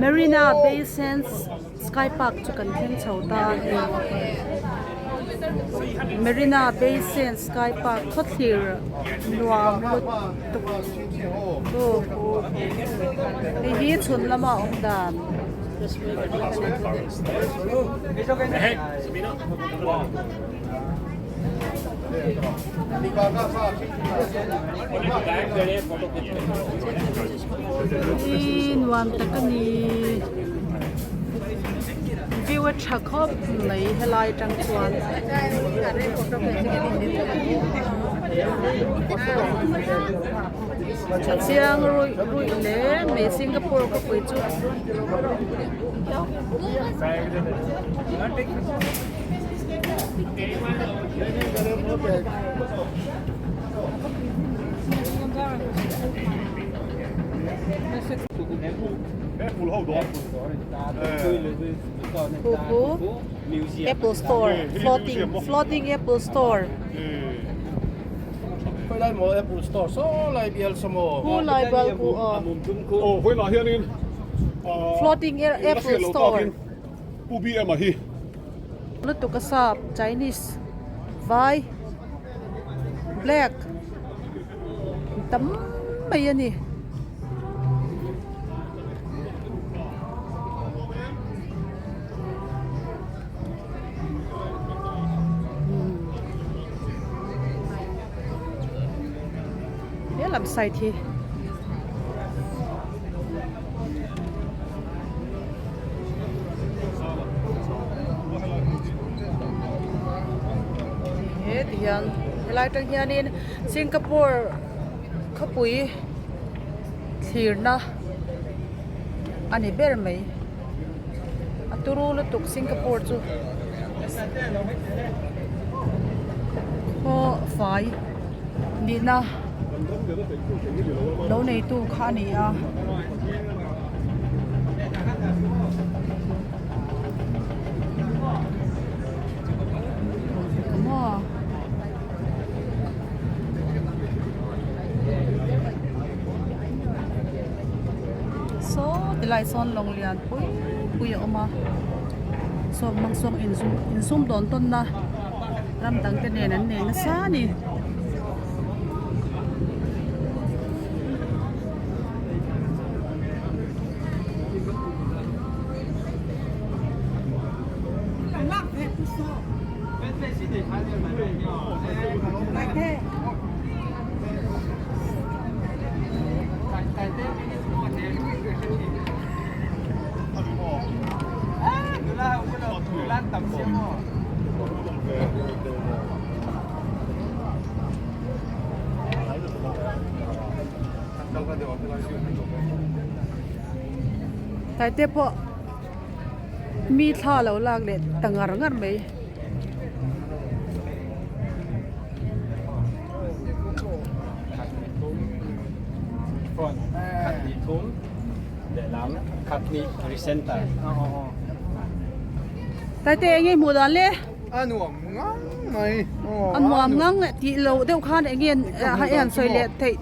Marina Bay Sands Sky Park chu kan thleng chho ta a ni. Marina Bay Sands Sky Park khawthlir nuam lutuk chu hei hi chhun lama awm dan. Hi nuam tak a ni view a tha khawp mai helai atang chuan. A chiang ruih ruih hle mai Singapore khawpui chu. Apple store floating floating apple store Khu lai bial khu aw floating apple store. Lutuk a sap Chinese vai black tam mai a ni. He lam side hi. He ti hian helai atang hianin Singapore khawpui thlirna a ni ber mai a turu lutuk Singapore chu khaw fai nihna lo neitu kha a ni a. Saw tilai sawn lawng lian pui pui a awm a sawm hmang sawm insum dawn tawnna ram dang te nen an nei nasa a ni. Tlai te pawh mi thla lo lak leh ta ngar ngar mai. Tlai te eng nge hmuh dan le? A nuam ngang mai. A nuam ngang tih loh deuh khan eng nge han sawi leh theih.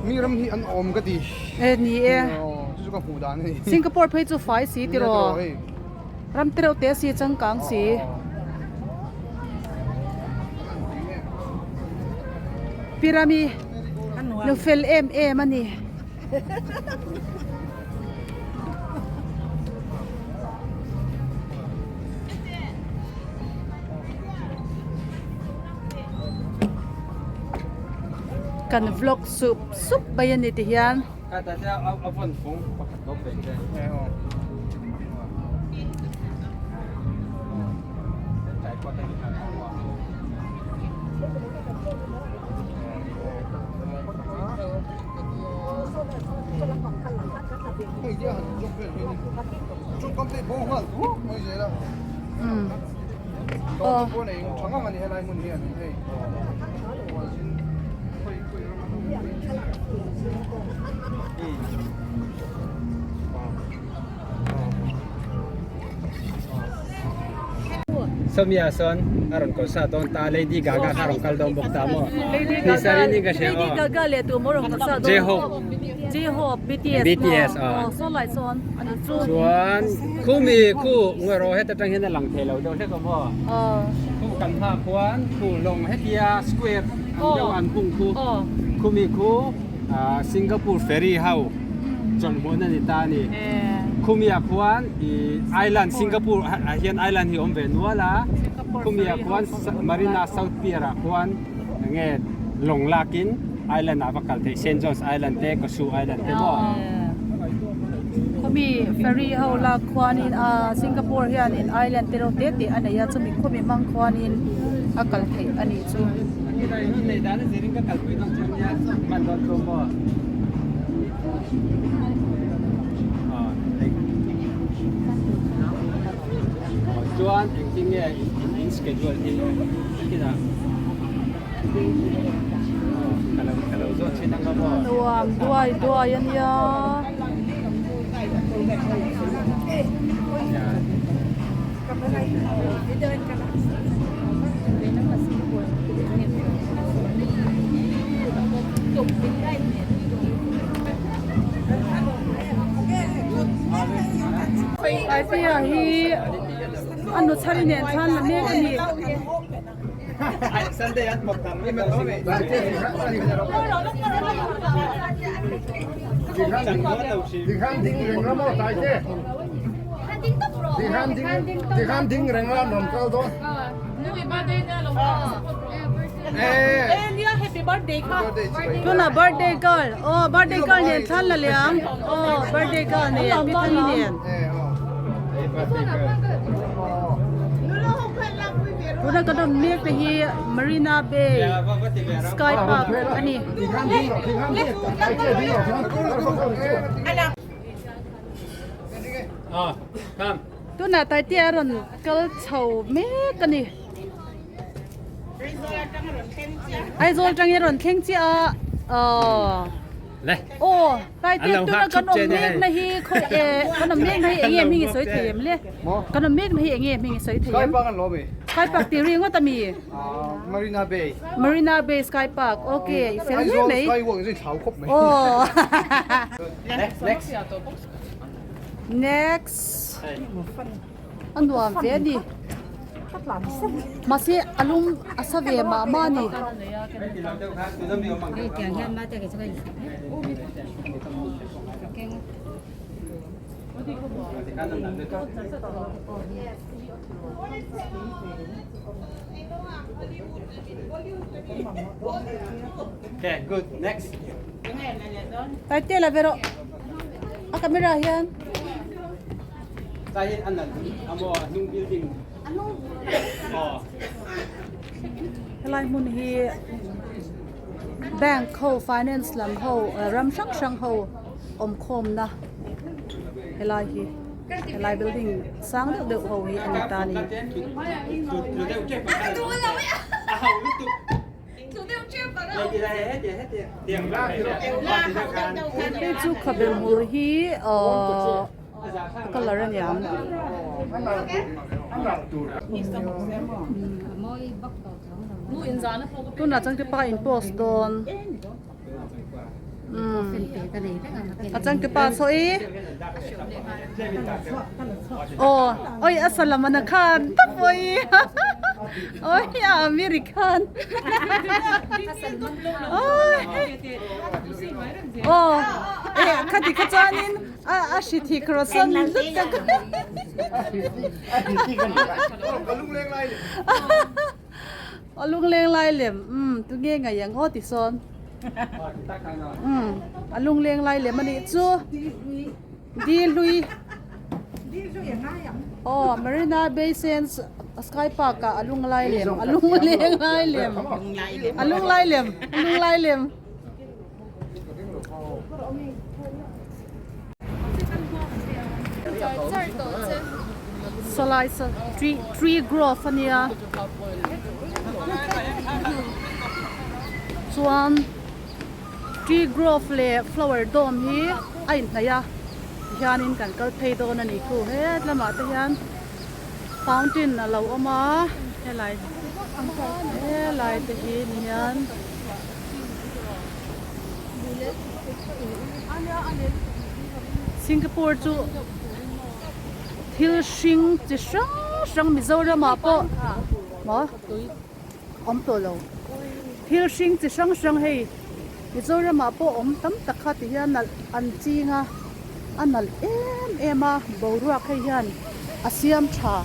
Mi ram hi an awm ka ti. E ni e. Chu chu ka hmuh dan a ni. Singapore phei chu fai si tiraw. Ram te reuh te si changkang si. Pirami lo fel em em a ni. Kan vlog sup sup mai a ni ti hian. Sawmia sawn a rawn kal sa dawn ta Lady Gaga kha a rawn kal dawn bawk ta maw? Ni sari ni ka hria Lady Gaga leh tu maw rawn kal sa dawn? J-Hope. J-Hope BTS BTS maw aw. aw saw lai sawn a ni chu. Chuan khumi khu ngawi rawh heta tang hian a lang thei lo deuh hlek a maw. Aw. Khu kan hma khuan khu lawng hetia square ang deuh an hung khu khumi khu Singapore ferry ho chawlh hmun a ni ta a ni. Khumi ah khuan ih island Singapore ah hian island hi a awm ve nual a khumi ah khuan Marina South Pier ah khuan enge lawng lak in island ah va kal theih Saint John's Island te Kosu Island te maw. Khumi ferry ho lak khuan in ah Singapore hian in island te reuh te te a nei a chumi khumi hmang khuan in a kal theih a nih chu. Chuan engtin nge in schedule hi kinah ka lo zawt thin ang a maw. Nuam duai duai a nia. Aipia hi a nu chhari nen khan la mek a ni. Tuna birthday girl aw birthday girl nen thlan la liam aw birthday girl nen pi thani nen tuna kan awm mek te hi Marina Bay Sky Park a ni. Tunah Taitea a rawn kal chho mek a ni. Aizawl atangin a rawn thleng chiah a aww aw Taitea tuna kan awm mek na hi khawi eh kan awm mek na hi enge hming i sawi thei em le kan awm mek na hi enge hming i sawi thei em Sky Park an lawm e Sky Park tih ri ngawt ami Marina Bay Marina Bay Sky Park okay i fel hle mai Aizawl Skywalk in thlau khawp mai aw Next next A nuam ve a ni. Mahse a lung a sa ve mah mah a ni. Okay, good. Next. Taite la ve rawh. A camera hian. Helai hmun hi bank ho finance lam ho ram hrang hrang ho awm khawm na helai hi helai building sang deuh deuh ho hi a ni ta a ni. Hei chu khabe hmul hi ahh a colour a niang. Tunah chuan kipa in post dawn umm a changtupa saw i aw oi a salamana khan tawp oi oi a american oi aw eh khati kha chuanin a a hri thik rawh sawn lut tak A lungleng lai lem umm tunge ngaih ang aw ti sawn umm a lungleng lai lem a nih chu di hlui aw Marina Bay Sands Sky Park ah a lunglai lem a lungleng lai lem a lunglai lem a lunglai lem. Sawlai saw tree tree grove a nia chuan tree grove leh flower dome hi a inhnaih a tihianin kan kal phei dawn a ni khu hetlamah te hian fountain a lo awm a helai helai te hi ni hian. Singapore chu thil hring chi hrang hrang Mizoram ah pawh maw awm tawh lo thil hring chi hrang hrang hei Mizoram ah pawh awm tam tak kha ti hian nalh an ching a a nalh em em a boruak hei hian a siam tha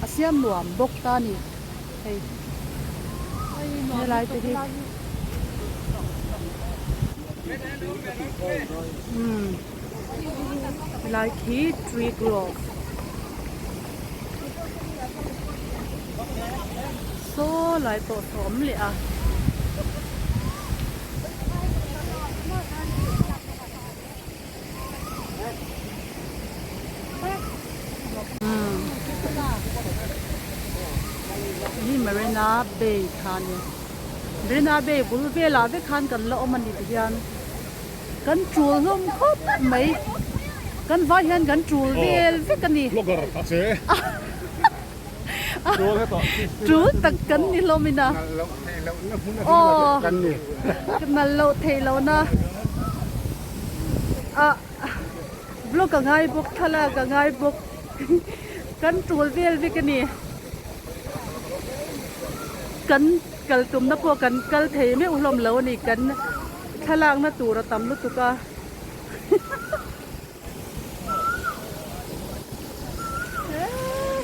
a siam nuam bawk ta a ni hei helai te hi. Umm helai khi tree grove saw lai pawh saw awm leh a. Umm hi Marina Bay kha a ni. Marina Bay bul velah vek khan kan la awm a ni tihian kan tul hlawm khawp mai kan vai hian kan tul vel vek a ni tul tak kan ni hlawm in a aw nal loh theih loh na ah vlog a ngai bawk thlalak a ngai bawk kan tul vel vek a ni. Kan kal tumna pawh kan kal thei meuh hlawm lo a ni kan thlalakna tur a tam lutuk a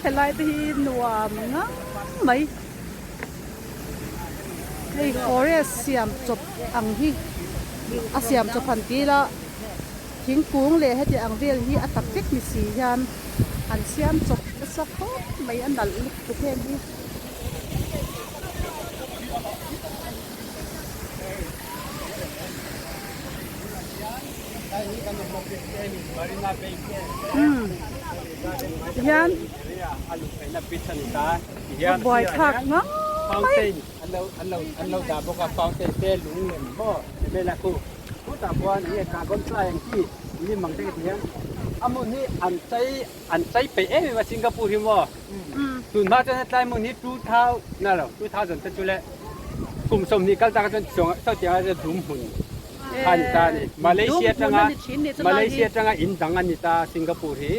helai te hi nuam ngang mai hei forest siam chawp ang hi a siam chawp han ti ila thingkung leh heti ang vel hi a tak vek ni si hian an siam chawp nasa khawp mai a nalh lutuk heng hi. Umm hian a buaithlak ngang mai. Tun hma chuan hetlai hmun hi 2000 na lo 2000 te chu le kum 20 kal tak chuan chuang sawtiang ah chuan dum hmun a ni ta a ni. Malaysia atanga Malaysia atanga in dang a ni ta Singapore hi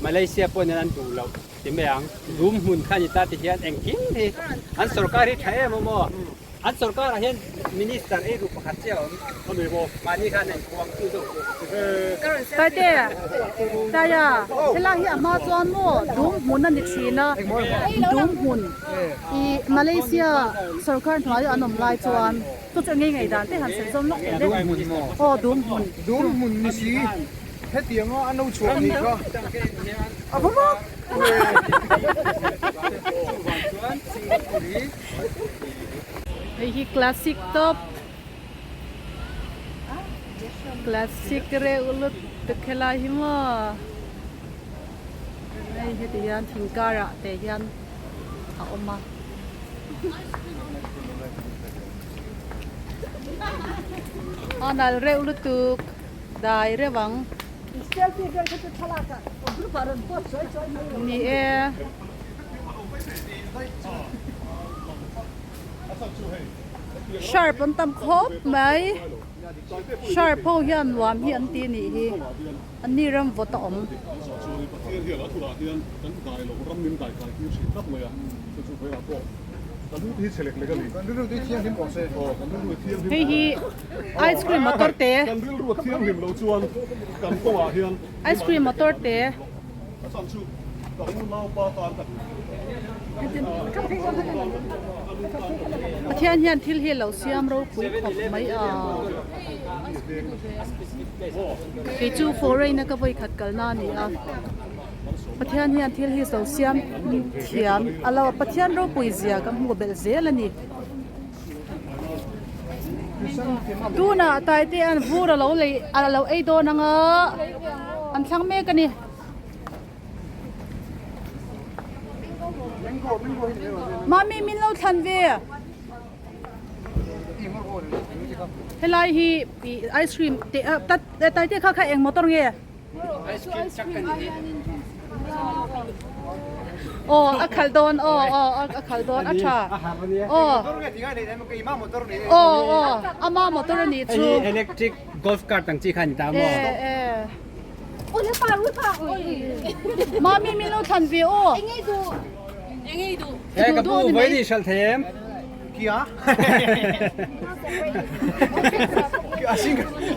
Malaysia pawh hian an duh loh ti mai ang dum hmun kha a ni ta ti hian engkim hi an sorkar hi tha em awm aw. An sorkar ah hian minister ei ru pakhat chiah a awm. Mahni khan a inpuang chu zawk chu. Taite, Taia, helai hi a hma chuan maw dum hmun a ni thin a, dum hmun i Malaysia sorkar hnuaia an awm lai chuan chu chu ngei ngei dan te han sawi zawm lawk teh le. Aw dum hmun. Dum hmun ni si, hetianga a no chhuah ni kha a va mak ve. Hei hi classic tawp classic reuh lutuk helai hi maw hei heti hian thing karah te hian a awm a. A nal reuh lutuk dai reuh ang. Ni e. Sharp an tam khawp mai sharp ho hian nuam hi an ti anih hi an ni ram vawt a awm. Hei hi ice cream motor te ice cream motor te. Pathian hian thil hi a lo siam ropui khawp mai a kei chu foreign a ka vawi khat kalna a ni a Pathian hian thil hi a lo siam thiam a lo Pathian ropui zia ka hmuh belh zel a ni tunah Taite an vur a lo lei a lo ei dawn anga an thlang mek a ni. Mami min lo thlan ve helai hi ice cream te tai te kha kha eng motor nge Aw a khalh dawn aw aw a khalh dawn a tha aw aw aw ama motor a nih chu. Hei electric golf cart ang chi kha ani ta maw? Mami min lo thlan ve aw. He ka pu vawi ni hralh thei em? Kia.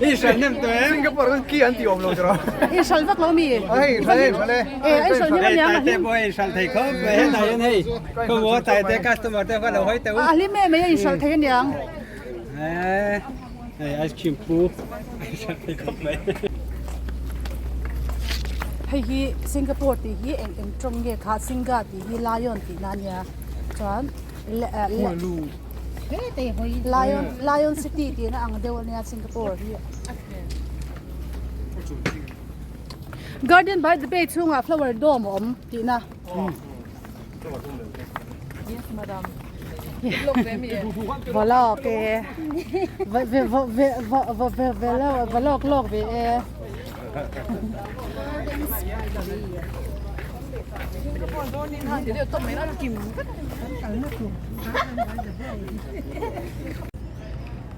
I hralh nem tawh em? Singapore kan kia an ti awm lo tiraw. I hralh vak lo mi? Hei hralh e hralh e. E ai hralh nem aniang Hei taite pawh hei hralh thei khawp mai hetah hian hei khaw taite customer te kha lo hawi teuh. A hlim em mai a in hralh thei aniang. Hei ice cream pu hralh thei khawp mai. Hei hi Singapore tih hi eng eng tawng nge kha Singa tih hi lion tih na ania chuan lion lion city tih na ang deuh ania Singapore hi. Garden by the bay chhungah flower dome a awm tih na. Vlog e vlog lawk ve e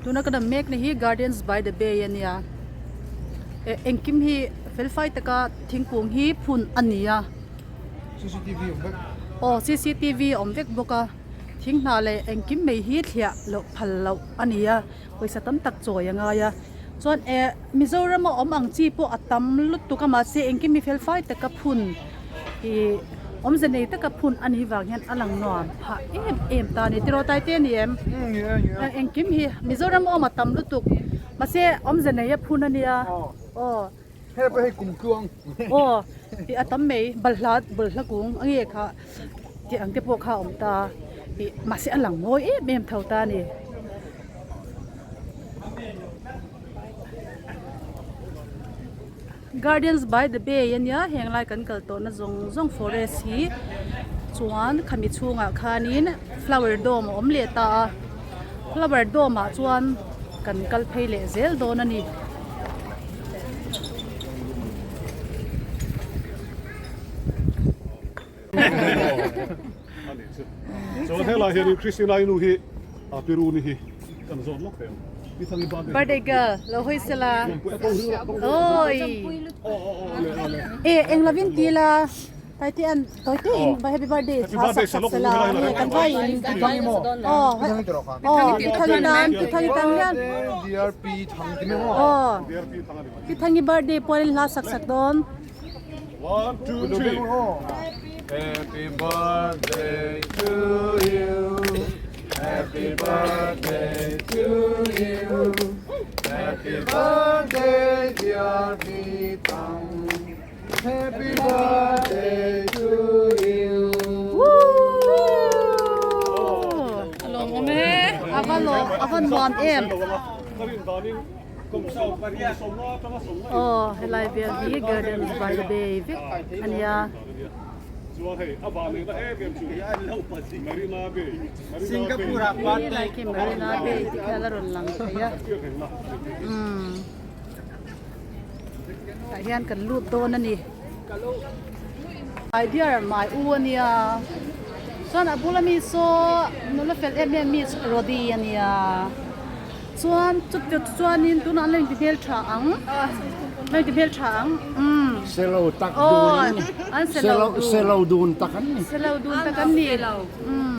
tuna ka dam mek na hi gardens by the bay ania engkim hi felfai taka thingkung hi phun ani a. CCTV awm vek. Aw CCTV awm vek bawk a, thing hna leh engkim mai hi thliah loh phal loh a ni a, pawisa tam tak chawi a ngai a, chuan eh Mizoram a awm ang chi pawh a tam lutuk a mahse engkim hi fel fai taka phun ih awmze nei taka phun a nih vang hian a lang nuam phah em em ta a ni tiraw Taite a ni em? Engkim hi Mizoram a awm a tam lutuk mahse awmze nei a phun a nia aw. Hei pawh hei kum tluang. Aw tih a tam mai balhla balhla kung a nge kha tih ang te pawh kha a awm ta ih mahse a lang mawi em em tho ta a ni. Gardens by the bay ania heng lai kan kal tawhna zawng zawng forest hi chuan khami chhungah khanin flower dome a awm leh ta a flower dome ah chuan kan kal phei leh zel dawn a ni. Chuan helai hian Christina i nu hi a Piruni hi kan zawt lawk thei ang. Birthday girl lo hawi sela. Oi. E eng lovin ti la. Taite an tawite in happy birthday thla sak sak sela nge kan vai in aw aw pi thangi tan pi thangi tan hian aw pi thangi birthday puan in hla sak sak dawn. 1 2 3 Happy birthday to you Happy birthday to you Happy birthday dear Pi Thang Happy birthday to you. Ava lo ava nuam em. Aw helai vel hi gardens by the bay vek ania. Helai khi Marina Bay te kha la rawn lang thei a. Umm. Tah hian kan lut dawn a ni. My dear my u a nia chuan a bula mi saw nula fel em em mi Rody a nia chuan chuti chuanin tunah an la inti hmel tha ang la inti hmel tha ang umm Selo tak dun an ni. An selo dun. Selo dun tak an ni. Selo dun tak an ni. Umm.